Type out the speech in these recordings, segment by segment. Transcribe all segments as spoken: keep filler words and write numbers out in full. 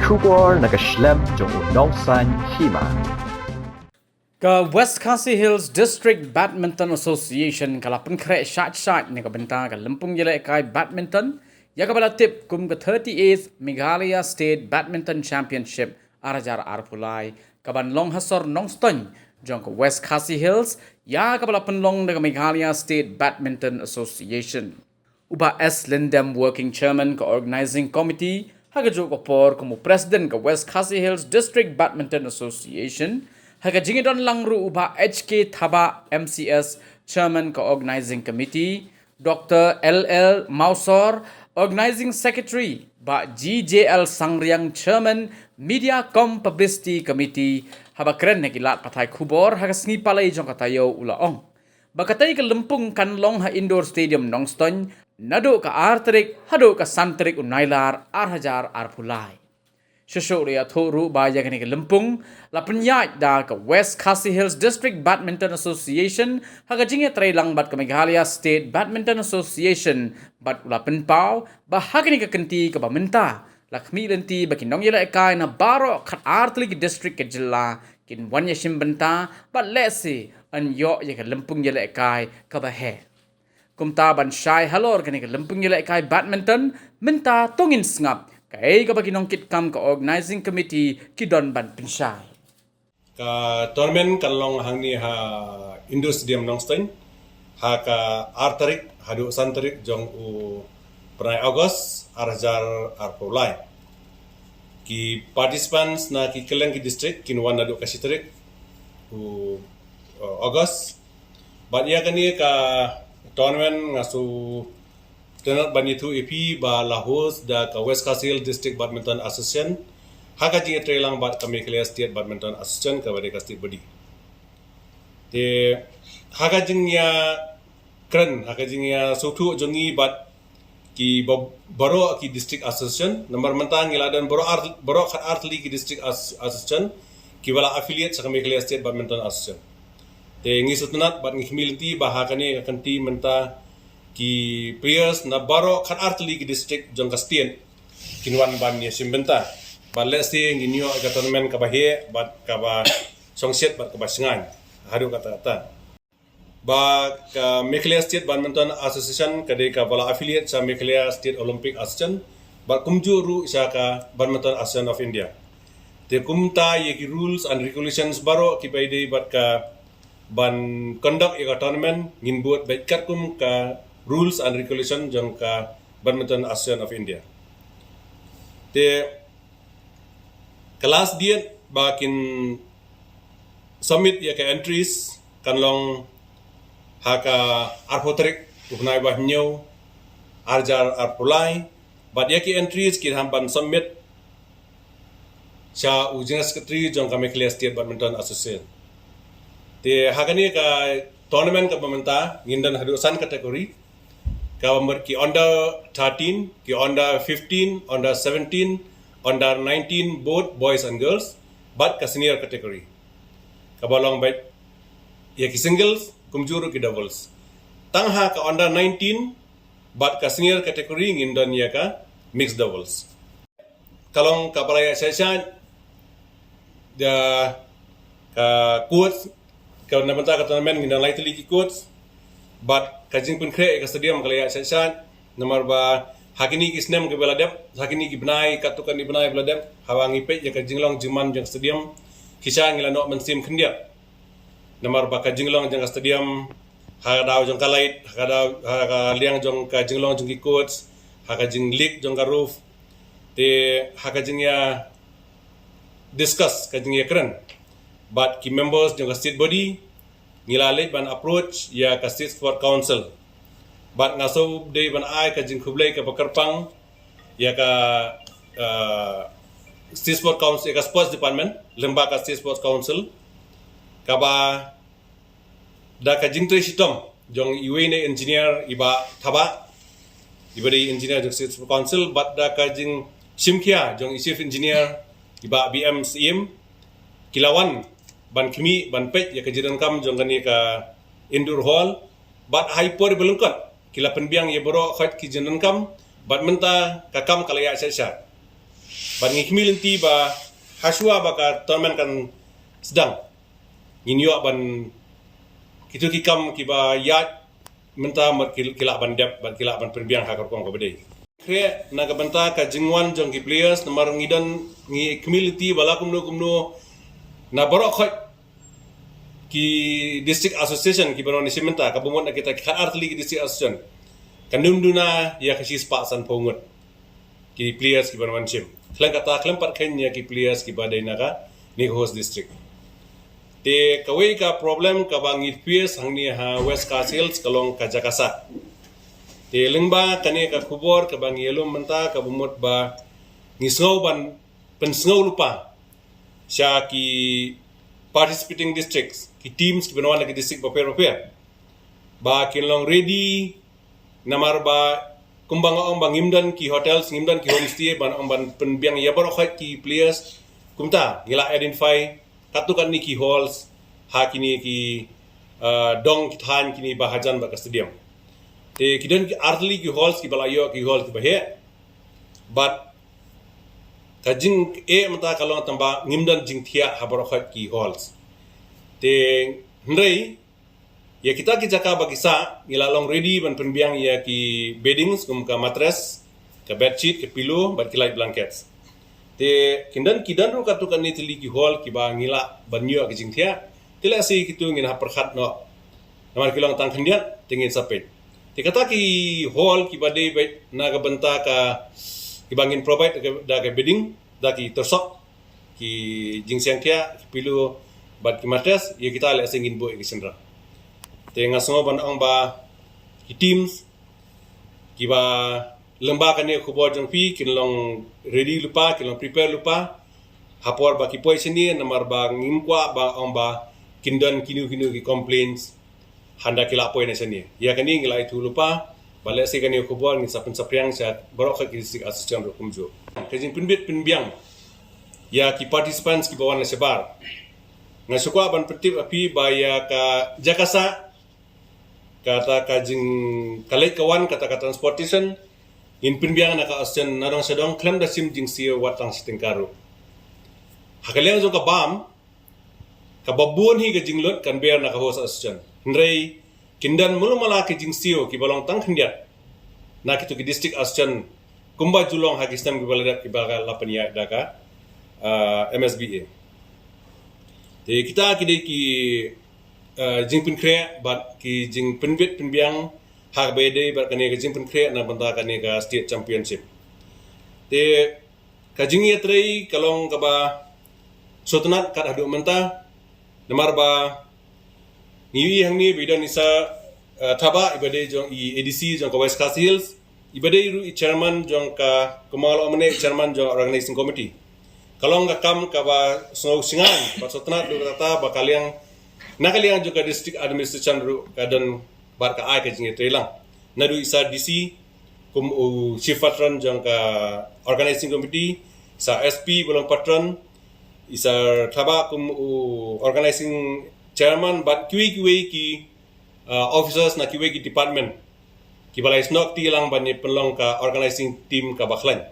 Khubor na ka shlem jong u nongsan hima. Ka West Khasi Hills District Badminton Association ka la pynkhreh shait shait na ka bynta ka lympung ïalehkai badminton ïa kaba la tip kum ka thirty-eighth Meghalaya State Badminton Championship ar hajar arphew lai, kaban long ha sor Nongstoiñ jong ka West Khasi Hills, ïa kaba la pynlong da ka Meghalaya State Badminton Association. U Bah S Lyndem, Working Chairman ka Organizing Committee, ha kajuh ka por kum u President ka West Khasi Hills District Badminton Association, ha ka jingïadon lang ruh u Bah H K Thabah, M C S, Chairman ka Organizing Committee, Doctor L L Mawsor, Organizing Secretary, Bah G J L Sangriang, Chairman, Media cum Publicity Committee, haba kren ha ki lad pathai khubor ha ka sngi Palei jong ka taïew, u la ong ba katei ka lympung kan long ha Indoor Stadium Nongstoiñ naduh ka ar tarik haduh ka san tarik u Nailar ar hajar arphew lai. Shuh shuh ruh ïathuh ruh ba ïa kane ka lympung la pynïaid da ka West Khasi Hills District Badminton Association ha ka jingïatreilang bad ka Meghalaya State Badminton Association, bad u la pynpaw ba ha kane ka kynti kaba mynta la khmih lynti ba ki nongïalehkai na baroh khatar tylli ki district ka jylla kin wan ïashim bynta bad lehse yn ïoh ïa ka lympung ïalehkai kaba heh. Kumta ban shai halor kane ka lympung ïalehkai badminton, mynta to ngin sngap kaei kaba ki nongkitkam ka Organizing Committee ki don ban pynshai. Ka tournament kan long hangne ha Indoor Stadium Nongstoiñ ha ka ar tarik haduh san tarik jong u bnai August ar hajar arphew lai. Ki participants na ki kylleng ki district kin wan naduh ka shi tarik u uh, August. Bad ïa kane ka tournament nga sngewtynnat ban ïathuh ïa phi ba la host da ka West Khasi Hills District Badminton Association ha ka jingïatreilang bad ka Meghalaya State Badminton Association kaba dei ka state body. Te ha ka jingïakren, ha ka jingïasngewthuh jong ngi bad ki ba-, baroh ki district association, namar mynta ngi la don baroh ar, baroh khatar tylli ki district as-, association kiba la affiliate sha ka Meghalaya State Badminton Association. Te ngi sngewtynnat bad ngi khmih lynti ba ha kane ka kynti mynta ki players na baroh khatar tylli ki district jong ka state kin wan ban ïashim bynta. Bad lehse ngin ïoh ïa ka tournament kaba heh bad kaba shongshit bad kaba shngaiñ haduh katta katta. Ba ka Meghalaya State Badminton Association ka dei kaba la affiliate sha Meghalaya State Olympic Association bad kumjuh ruh sha ka Badminton Association of India. Te kumta ïa ki rules and regulations baroh kiba ïadei bad ka ban conduct ïa ka tournament ngin bud beit katkum ka rules and regulation jong ka Badminton Association of India. Te ka last date ba kin submit ïa ka entries kan long ha ka arphew tarik u bnai ba hynñiew ar hajar arphew lai. Bad ïa ki entries ki hap ban submit sha u General Secretary jong ka Meghalaya State Badminton Association. Te ha kane ka tournament kaba mynta ngin don haduh san category, kaba mut ki under thirteen, ki under fifteen, under seventeen, under nineteen, both boys and girls, bad ka senior category kaba long beit ïa ki singles kumjuh ruh ki doubles. Tang ha ka under nineteen bad ka senior category ngin don ïa ka mixed doubles. Ka long kaba la ïaid shai shai da ka coach, ka na bynta ka tournament ngin don lai tylli ki coach. Bad ka jingpynkhreh ïa ka stadium ka la ïaid shai shai namar ba ha kine ki snem kiba la dep, ha kine ki bnai, katto katne bnai ba la dep, haba ngi peit ïa ka jinglong jingman jong ka stadium, ki sha ngi la noh mynsiem khyndiat. Namar ba ka jinglong jong ka stadium, ha ka daw jong ka light, ha ka daw, ha ka liang jong ka jinglong jong ki courts, ha ka jingleak jong ka roof, te ha ka jingïa discuss, ka jingïakren bad ki members jong ka state body, ngi la leit ban approach ïa ka State Sport Council. Bad nga sngewdei ban ai ka jingkhublei kaba kyrpang ïa ka, uh, State Sport Council, ïa ka Sports Department lyngba ka State Sports Council, kaba da ka jingtrei shitom jong iwei na engineer i Bah Thabah, iba dei engineer jong State Sport Council, bad da ka jingshimkhia jong i chief engineer i Bah B M Syiem, ki la wan ban khmih ban peit ïa ka jingdonkam jong kane ka indoor hall. Bad ha i por iba lyngkot ki la pynbiang ïa baroh khoit ki jingdonkam, bad mynta ka kam ka la ïaid shai shai. Bad ngi khmih lynti ba hashwa ba ka tournament kan sdang, ngin ïoh ban kito ki kam kiba ïaid mynta, mut ki, ki lah ban dep bad ki lah ban pynbiang ha ka rukom kaba dei. Khreh na ka bynta ka jingwan jong ki players, namar ngi don, ngi khmih lynti ba la kumno kumno na baroh khoit ki district association kiba wan shim mynta, kaba mut na kita ki khatar tylli ki district association, kan ym duna ïa ka shispah sanphew ngut ki players kiba wan shim. Khlem kata, khlem pat khein ïa ki players kiba dei na kane ka host district. Te kawei ka problem kaba ngi face hangne ha West Khasi Hills ka long ka jaka sah. Te lyngba kane ka khubor kaba ngi ïalum mynta, kaba mut ba ngi sngew ban pynsngew lypa sha ki participating districts, ki teams kiba wan na ki district bapher bapher, ba kin long ready, namar ba kumba nga ong ba ngim don ki hotels, ngim don ki homestay ban ong ban pynbiang ïa baroh khoit ki players. Kumta ngi la identify katto katne ki halls ha kine ki, uh, dong ki thaiñ kine ba hajan bad ka stadium. Te ki don ki artylli ki halls kiba la ïoh, ki hall kiba heh. Bad ka jingeh mynta ka long tang ba ngim don jingthiah ha baroh khoit ki halls. Te hynrei ïa kita ki jaka ba ki sah, ngi la long ready ban pynbiang ïa ki beddings, kum ka mattress, ka bedsheet, ka pillow bad ki light blankets. Te kin don, ki don ruh katto katne tylli ki hall kiba ngi lah ban ïoh ki jingthiah. Te lehse kito ngin hap pyrkhat noh, namar ki long tang khyndiat, te ngin sa peit. Te kata ki hall kiba dei beit na ka bynta ka, kiba ngin provide da ka, da ka bedding, da ki tyrsok, ki jingsiang thiah, ki pillow bad ki mattress, ïa kita lehse ngin buh ïa ki shynrang. Te nga sngew ban ong ba ki teams kiba lyngba kane ka khubor jong phi kin long ready lypa, kin long prepare lypa ha por ba ki poi shane, namar ba ngim kwah ba ong ba kin don kino kino ki complaints haba ki la poi na shane. Ïa kane ngi la ïathuh lypa, ba lehse kane ka khubor ngin sa pynsaphriang sha baroh ki district association ruh kumjuh. Ka jingpynbit pynbiang ïa ki participants kiba wan na shabar. Nga sngewkwah ban pyntip ïa phi ba ïa ka jaka sah, kata ka jing, ka leit ka wan, kata ka transportation, ngin pynbiang na ka association nadong shadong khlem da shim jingsiew wat tang shi tyngka ruh. Ha ka liang jong ka bam, kaba bun hi ka jinglut kan ber na ka host association. Hynrei kin don mano mano ki jingsiew kiba long tang khyndiat na kito ki district association, kumba ju long ha ki snem kiba la dep kiba la pynïaid da ka, ah, M S B A. Te kita ki dei ki, ah, jingpynkhreh bad ki jingpynbit pynbiang ha kaba ïadei bad kane ka jingpynkhreh na bynta kane ka state championship. Te ka jingïatrei ka long kaba sngewtynnat kat haduh mynta, namar ba ngi ïohi hangne ba i don i Sir, eh, Thabah, iba dei jong i A D C jong ka West Khasi Hills, iba dei ruh i chairman jong ka, kumba nga la ong mynne, i chairman jong ka organizing committee. Ka long ka kam kaba sngew shngaiñ bad sngewtynnat ruh kata ba ka liang, na ka liang jong ka district administration ruh ka don bad ka ai ka jingïatreilang. Naduh i Sir D C kum u chief patron jong ka organizing committee, Sir S P ba long patron, i Sir Thabah kum u organizing chairman bad kiwei kiwei ki, uh, officers na kiwei ki department kiba la ïasnoh kti lang ban ïa pynlong ka organizing team kaba khlaiñ.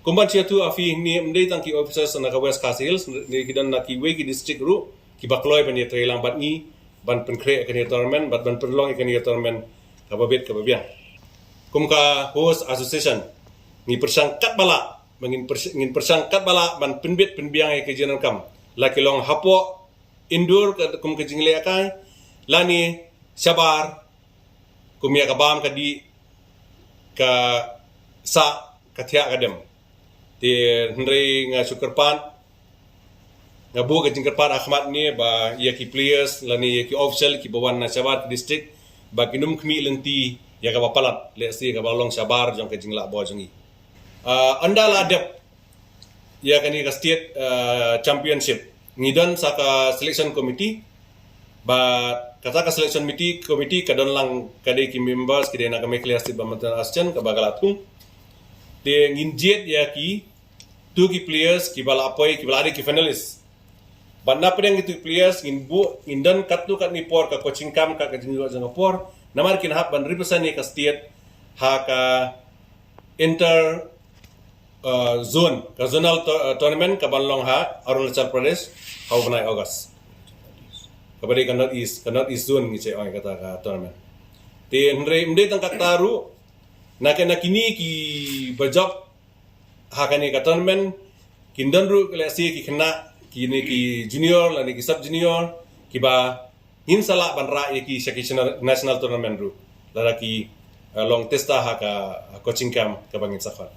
Kumban shu ïathuh ha phi, ym dei tang ki officers na ka West Khasi Hills, ki don na kiwei ki district ruh kiba kloi ban ïatreilang bad ngi ban pynkhreh ïa kane ka tournament bad ban pynlong ïa kane ka tournament kaba bit kaba biang. Kum ka host association, ngi pyrshang katba lah, ngin pyrsh-, ngin pyrshang katba lah ban pynbit pynbiang ïa ka jingdonkam, la ki long hapoh indoor ka, kum ka jingleh kai, lane shabar, kum ïa ka bam ka dih, ka sah, ka thiah ka dem. Te hynrei nga shu kyrpad, nga buh ka jingkyrpad ha khmat ne ba ïa ki players lane ïa ki official kiba wan na shabar ki district, ba kin ym khmih lynti ïa kaba palat, lehse kaba long shabar jong ka jinglah bor jong ngi. Ah, ynda la dep ïa kane ka state, ah, championship, ngi don sa ka selection committee. Ba kata ka selection miti-, committee ka don lang, ka dei ki members ki dei na ka Meghalaya State Badminton Association kaba ka la thung. Te ngin jied ïa kito ki players kiba la poi, kiba la dei ki finalist. Bad na pdeng kito ki players ngin buh, ngin don katto katne por ka coaching camp, ka, ka jingïoh jong ka por, namar kin hap ban represent ïa ka state ha ka inter uh, zone, ka zonal to- uh, tournament ka ban long ha Arunachal Pradesh ha u bnai August. Kaba dei ka North East, ka North East zone ngi check ong kata ka tournament. Te hynrei ym dei tang kata ruh, na ka na kini ki ba jop ha kane ka tournament kin don ruh lehse ki khynnah kine ki junior lane ki sub junior kiba ngin sa lah ban rah ïa ki sha ki national tournament ruh, lada ki uh, long test ha ka coaching camp kaba ngin sa khot.